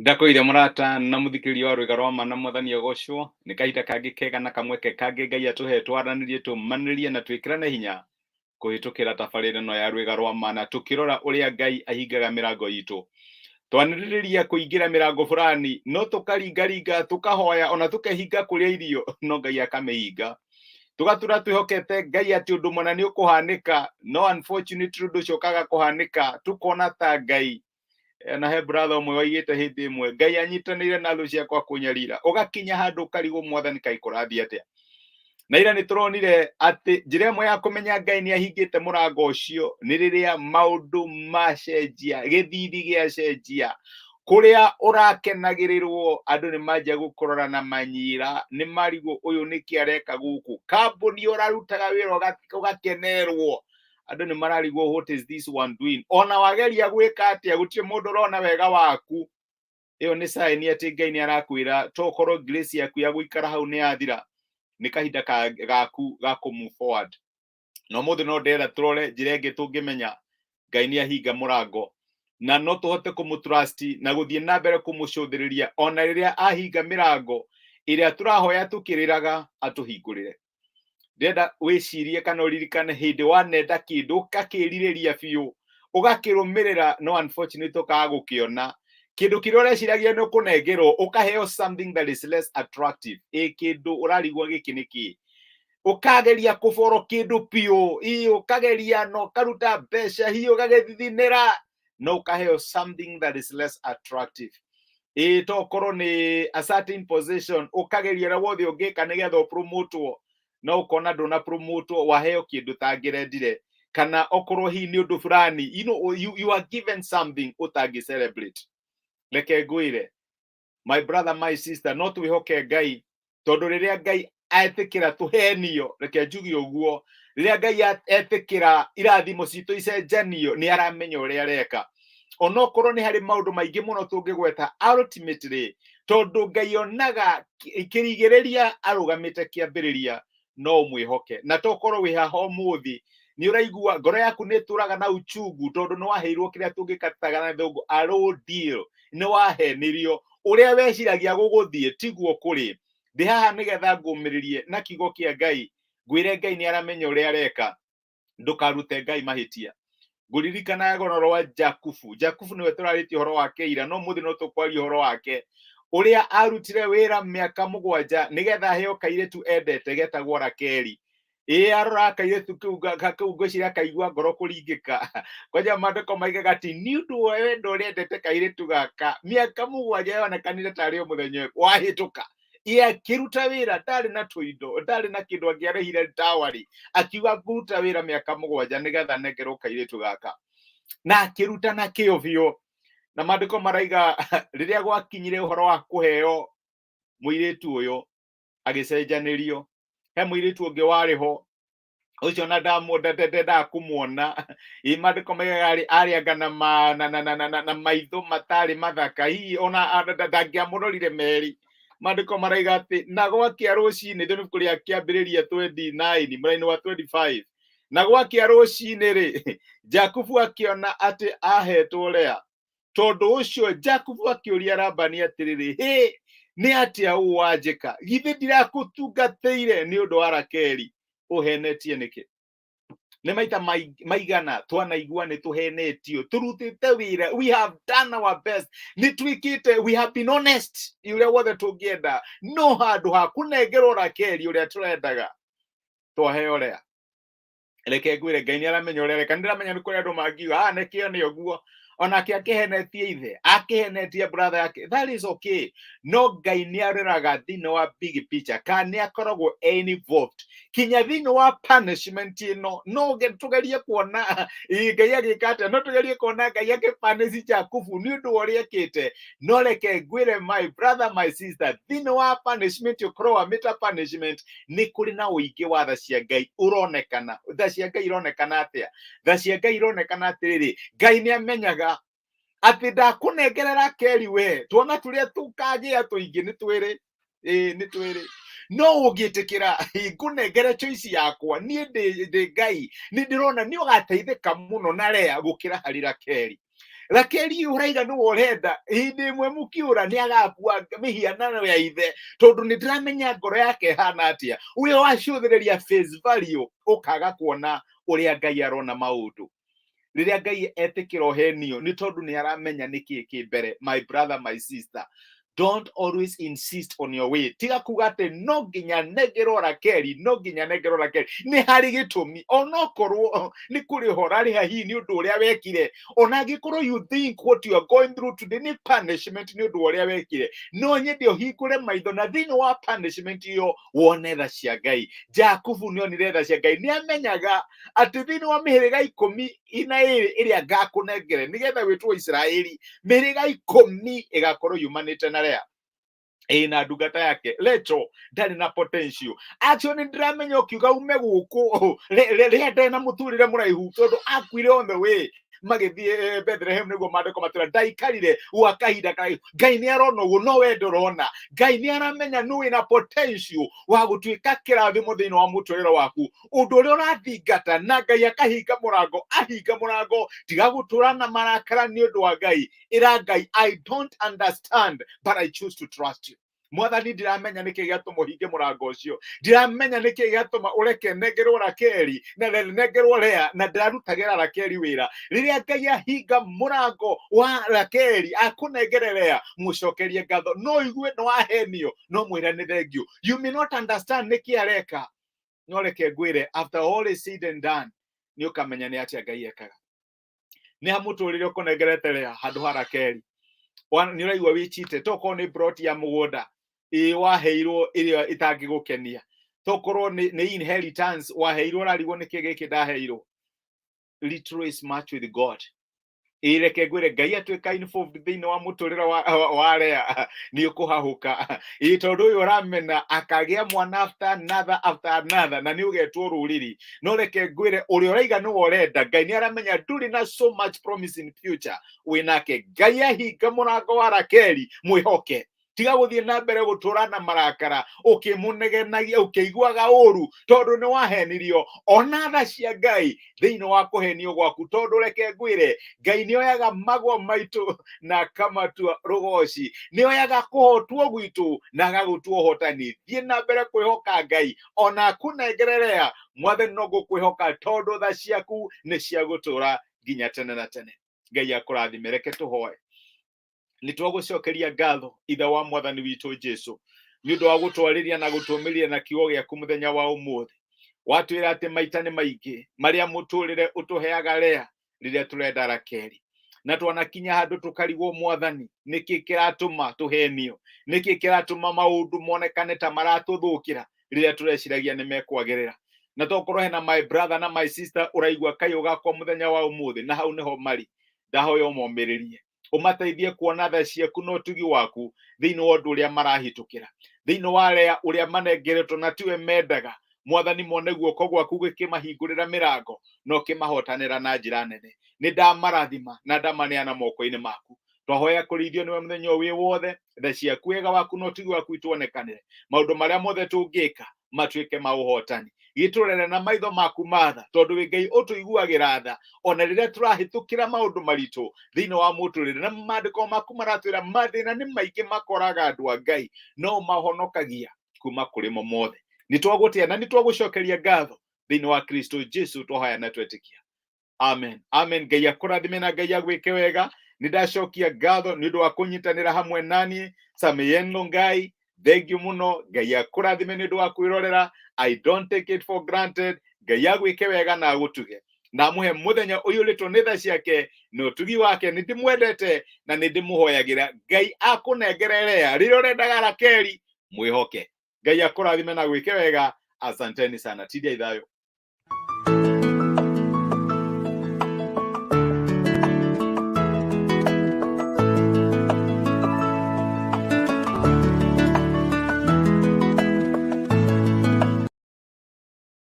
Ndakwĩire mũrata na mũthikĩrĩria wa rwĩga rwa ma na mwathani agocwo. Nĩ kahinda kangĩ kega na kamweke kangĩ Ngai atũhe twaranĩrie, tũmanĩrie na twĩkĩrane hinya kũhĩtũkĩra tabarĩra ĩno ya rwĩga rwa ma, na tũkĩrora ũrĩa Ngai ahingaga mĩrango itũ. Twanĩrĩria kũingĩra mĩrango fulani, no tũkaringaringa, tũkahoya, ona tũkehinga kũrĩa irio, no Ngai akamĩhinga. Tũgatura twĩhokete Ngai atĩ ũndũ mũna nĩ ũkũhanĩka, no unfortunately ũndũ ũcio ũkaga kũhanĩka, tũkona ta Ngai. Na he brother ũmwe waigĩte hĩndĩ ĩmwe, Ngai anyitanĩire na thũ ciakwa kũnyarira. Ũgakinya handũ ũkarigwo, mwathani, kaĩ kũrathiĩ atĩa? Na ira nĩ tũronire atĩ njĩra ĩmwe ya kũmenya Ngai nĩ ahingĩte mũrango ũcio nĩ rĩrĩa maũndũ macenjia, gĩthithi gĩacenjia, kũrĩa ũrakenagĩrĩrwo andũ nĩ manjia gũkũrora na manyira, nĩ marigwo ũyũ nĩkĩ areka gũkũ. Kambuni ũrarutaga wĩra ũgakenerwo, andũ nĩ mararigwo, what is this one doing? Ona wageria gwĩka atĩa, gũtirĩ mũndũ ũrona wega waku. Ĩyo nĩ sign atĩ Ngai nĩ arakwĩra tokorwo grace yaku ya gũikara hau nĩ yathira, nĩ kahinda gaku ga kũ move forward. Na ũmũthĩ no ndĩrenda tũrore njĩra ĩngĩ tũngĩmenya Ngai nĩ ahinga mũrango, na no tũhote kũmũtrust na gũthiĩ na mbere kũmũcũthĩrĩria ona rĩrĩa ahinga mĩrango ĩrĩa tũrahoya tũkĩrĩraga atũhingũrĩre. Ndĩrenda wĩcirie kana ũririkane hĩndĩ wanenda kĩndũ, ũgakĩrirĩria biũ, ũgakĩrũmĩrĩra, no unfortunately ũkaga gũkĩona. Kĩndũ kĩrĩa ũreciragia nĩ ũkũnengerwo, ũkaheo something that is less attractive. Ĩ kĩndũ ũrarigwo gĩkĩ nĩ kĩĩ, ũkageria kũboro kĩndũ biũ, ĩ ũkageria na ũkaruta mbeca, hihi ũgagĩthithinĩra, no ũkaheo something that is less attractive. Ĩ to korwo nĩ a certain position, ũkageria ũrĩa wothe ũngĩka nĩgetha ũpromotwo, no ũkona ndũna promotwo, waheo kĩndũ tangĩrendire, kana okorwo hihi nĩ ũndũ fulani, you are given something ũtangĩ celebrate. Reke ngwĩre, my brother, my sister, no twĩhoke Ngai, tondũ rĩrĩa Ngai etĩkĩra tũhenio, reke njuge ũguo, rĩrĩa Ngai etĩkĩra irathimo citũ icenjanio, nĩ aramenya ũrĩa areka, onokorwo nĩ harĩ maũndũ maingĩ mũno tũngĩgweta. Ultimately, tondũ Ngai onaga kĩrigĩrĩria arũgamĩte kĩambĩrĩria, no ũmwĩhoke. Na tokorwo wĩ haha ũmũthĩ nĩ ũraigua ngoro yaku nĩ ĩtũraga na uchungu tondũ nĩ waheirwo kĩrĩa tũngĩkataga na thũngũ a raw deal, nĩ wahenirio, ũrĩa weciragia gũgũthiĩ tiguo kũrĩ. Ndĩ haha nĩgetha ngũmĩrĩrie na kiugo kĩa Ngai, ngwĩre Ngai nĩ aramenya ũrĩa areka. Ndũkarute Ngai mahĩtia. Ngũririkana rũgano rwa Jakubu. Jakubu nĩwe tũrarĩtie ũhoro wake ira, no mũthĩ no tũkwaria ũhoro wake, ũrĩa arutire wĩra mĩaka 7 nĩgetha aheo kairĩtu endete getagwo Rakeli. Ĩ arora kairĩtu kau, ngwĩciria akaigua ngoro kũringĩka. Kwanja maandĩko maigaga atĩ nĩ ũndũ wa wendo ũrĩa endete kairĩtu gaka, mĩaka 7 yonekanire tarĩ o mũthenya wahĩtũka. Ĩ akĩruta wĩra, ndarĩ na tũindo, ndarĩ na kĩndũ angĩarĩhire dowry. Akiuga, "Ngũruta wĩra mĩaka 7 nĩgetha nengerwo kairĩtu gaka." Na akĩruta na kĩo biũ. Na maandĩko maraiga rĩrĩa gwakinyire ũhoro wa kũheo mũirĩtu ũyũ, agĩcenjanĩrio he mũirĩtu ũngĩ warĩ ho ũcio na ndendaga kũmuona. Ĩ maandĩko maigaga arĩ anga na, ma, na, na, na, na, na, na maitho matarĩ mathaka, hihi ona ndangĩamũrorire meri. Maandĩko maraiga atĩ na gwakĩa rũcinĩ, thĩinĩ ibuku rĩa Kĩambĩrĩria 29 mũraini wa 25, na gwakĩa rũcinĩ rĩ, Jakubu akĩona atĩ ahetwo Lea. Tondũ ũcio Jakubu akĩũria Labani atĩrĩrĩ, "Hĩ, nĩ atĩa ũũ wanjĩka? Githĩ ndirakũtungatĩire nĩ ũndũ wa Rakeli? Ũhenetie nĩkĩ?" Nĩ maita maigana twanaigua nĩ tũhenetio tũrutĩte wĩra? We have done our best, nĩ twĩkĩte, we have been honest ũrĩa wothe tũngĩenda, no handũ ha kũnengerwo Rakeli ũrĩa tũrendaga, twaheo Lea. Reke ngwĩre, Ngai nĩ aramenya ũrĩa areka. Nĩndĩramenya nĩ kũrĩ andũ mangiuga, "Ah, nĩkĩo nĩ ũguo, onake akĩhenetie ithe, akĩhenetie brother yake." That is okay, no Ngai nĩ aroraga thĩinĩ wa big picture, kana nĩ akoragwo involved kinya thĩinĩ wa punishment ĩno. No tũgerie kuona ĩ, Ngai agĩka atĩa? No tũgerie kuona Ngai akĩpunish Jakubu nĩ ũndũ wa ũrĩa ekĩte. No reke ngwĩre, my brother, my sister, thĩinĩ wa punishment, ũkorwo wamĩta punishment, nĩ kũrĩ na ũingĩ wa tha cia Ngai ũronekana. Tha cia Ngai ironekana atĩa? Tha cia Ngai ironekana atĩrĩrĩ, Ngai nĩ amenyaga atĩ ndakũnengera Rakeli, we tuona tũrĩa tũkagĩa tũingĩ nĩ twĩrĩ, ĩĩ nĩ twĩrĩ, no ũngĩtĩkĩra ngũnengere choice yakwa, niĩ ndĩ Ngai, nĩ ndĩrona nĩ ũgateithĩka mũno na Lea gũkĩra harĩ Rakeli. Rakeli ũraiga nĩwe ũrenda, hĩndĩ ĩmwe mũkĩũra nĩ agakua mĩhianano ya ithe, tondũ nĩ ndĩramenya ngoro yake ĩhana atĩa. We wacũthĩrĩria face value, ũkaga kuona ũrĩa Ngai arona maũndũ. Rĩrĩa Ngai etĩkĩra ũhenio nĩ tondũ nĩ aramenya nĩ kĩĩ kĩ mbere. My brother, my sister, don't always insist on your way. Tiga kuga atĩ no nginya nengerwo Rakeli, no nginya nengerwo Rakeli. Nĩ harĩ gĩtũmi, onokorwo nĩ kũrĩha ũrarĩha hihi nĩ ũndũ ũrĩa wekire, ona angĩkorwo you think what you are going through today nĩ punishment nĩ ũndũ wa ũrĩa wekire, no nyende ũhingũre maitho na thĩinĩ wa punishment ĩyo wone tha cia Ngai. Jakubu nĩ onire tha cia Ngai, nĩ amenyaga atĩ thĩinĩ wa mĩhĩrĩga 12 ĩrĩa ngakũnengere nĩgetha wĩtwo Isiraeli, mĩhĩrĩga 10 ĩgakorwo yumanĩte na Lea ĩ na ndungata yake. Lecho ndarĩ na potential. Actually nĩ ndĩramenya ũkiuga ume gũkũ Lea ndarĩ na mũtũrĩre mũraihu, tondũ akuire on the way magĩthiĩ Bethlehem, nĩguo maandĩko matwĩra ndaikarire gwa kahinda karaihu. Ngai nĩ arona ũguo, no we ndũrona. Ngai nĩ aramenya nũ wĩna potential wa gũtuĩka kĩrathimo thĩinĩ wa mũtũrĩre waku, ũndũ ũrĩa ũrathingata, na Ngai akahinga mũrango, ahinga mũrango. Tiga gũtũra na marakara nĩ ũndũ wa Ngai. Ĩra Ngai, "I don't understand, but I choose to trust you." Mwathani, ndiramenya nĩkĩ gĩatũma ũhinge mũrango ũcio, ndiramenya nĩkĩ gĩatũma ũreke nengerwo Rakeli na nengerwo Lea, na ndĩrarutagĩra Rakeli wĩra. Rĩrĩa Ngai ahinga mũrango wa Rakeli akũnengere Lea, mũcokerie ngatho. No igue nĩ wahenio, no mwĩre nĩ thengiũ. You may not understand nĩkĩ areka, no reke ngwĩre, after all is said and done, nĩ ũkamenya nĩ atĩa Ngai ekaga. Nĩ ha mũtũrĩre ũkũnengerete Lea handũ ha Rakeli? Nĩ ũraigua wĩchite, tokorwo nĩ plot ya mũgũnda ĩ waheirwo ĩrĩa ĩtangĩgũkenia, tokorwo nĩ inheritance waheirwo, ũrarigwo nĩkĩ gĩkĩ ndaheirwo. Little is much with God. Ĩ reke ngwĩre, Ngai atuĩka involved thĩinĩ wa mũtũrĩre wa Lea, nĩ ũkũhahũka. Ĩ tondũ ũyũ ũramena akagĩa mwana after another after another, na nĩ ũgetwo rũrĩrĩ. No reke ngwĩre, ũrĩa ũraiga nĩwe ũrenda, Ngai nĩ aramenya ndũrĩ na so much promise in future wĩnake. Ngai ahinga mũrango wa Rakeli, mwĩhoke. Tiga gũthiĩ na mbere gũtũra na marakara, ũkĩmũnegenagia, ũkĩiguaga ũru tondũ nĩ wahenirio. Ona tha cia Ngai thĩinĩ wa kũhenio gwaku, tondũ reke ngwĩre, Ngai nĩ oyaga magwa maitũ na akamatua rũgoci, nĩ oyaga kũhotwo gwitũ na agagũtua ũhotani. Thiĩ na mbere kwĩhoka Ngai, ona akũnengererea. Mwathani, no ngũkwĩhoka tondũ tha ciaku nĩ cia gũtũra nginya tene na tene. Ngai akũrathime. Reke tũhoe. Nĩ twagũcokeria ngatho, Ithe wa Mwathani witũ Jesu, nĩ ũndũ wa gũtwarĩria na gũtũmĩria na kiugo gĩaku mũthenya wa ũmũthĩ. Watwĩra atĩ maita nĩ maingĩ marĩa mũtũrĩre ũtũheaga Lea rĩrĩa tũrenda Rakeli, na twanakinya handũ tũkarigwo, Mwathani, nĩkĩ kĩratũma tũhenio? Nĩkĩ kĩratũma maũndũ monekane ta maratũthũkĩra rĩrĩa tũreciragia nĩ mekwagĩrĩra? Na tokorwo hena my brother na my sister ũraigua kayũ gakwa mũthenya wa ũmũthĩ, na hau nĩho mari, ndahoya ũmomĩrĩrie, ũmateithie kuona tha ciaku na ũtugi waku thĩinĩ wa ũndũ ũrĩa marahĩtũkĩra, thĩinĩ wa Lea ũrĩa manengeretwo na tiwe mendaga. Mwathani, mone guoko gwaku gĩkĩmahingũrĩra mĩrango na ũkĩmahotanĩra na njĩra nene. Nĩ ndamarathima na ndamaneana moko-inĩ maku. Twahoya kũrĩithio nĩwe mũthenya ũyũ wĩ wothe. Tha ciaku, wega waku na ũtugi waku ituonekanĩre, maũndũ marĩa mothe tũngĩka matuĩke ma ũhotani. Gĩtũrere na maitho maku matha, tondũ wĩ Ngai ũtũiguagĩra tha ona rĩrĩa tũrahĩtũkĩra maũndũ maritũ thĩinĩ wa mũtũrĩre. Na maandĩko maku maratwĩra mathĩna nĩ maingĩ makoraga andũ a Ngai, no mahonokagia kuma kũrĩ mo mothe. Nĩ twagũtĩa na nĩ twagũcokeria ngatho. Thĩinĩ wa Kristo Jesu twahoya na twetĩkia, amen, amen. Ngai akũrathime na Ngai agwĩke wega. Nĩ ndacokia ngatho nĩ ũndũ wa kũnyitanĩra hamwe naniĩ. Sameyen Longai, thank you mũno. Ngai akũrathime nĩ ũndũ wa kwĩrorera. I don't take it for granted. Ngai agwĩke wega na agũtuge na amũhe mũthenya ũiyũrĩtwo nĩ tha ciake na ũtugi wake. Nĩ ndĩmwendete na nĩ ndĩmũhoyagĩra. Ngai akũnengere Lea rĩrĩa ũrendaga Rakeli. Mwĩhoke Ngai akũrathime na gwĩke wega. Asanteni sana. Tidia ithayo.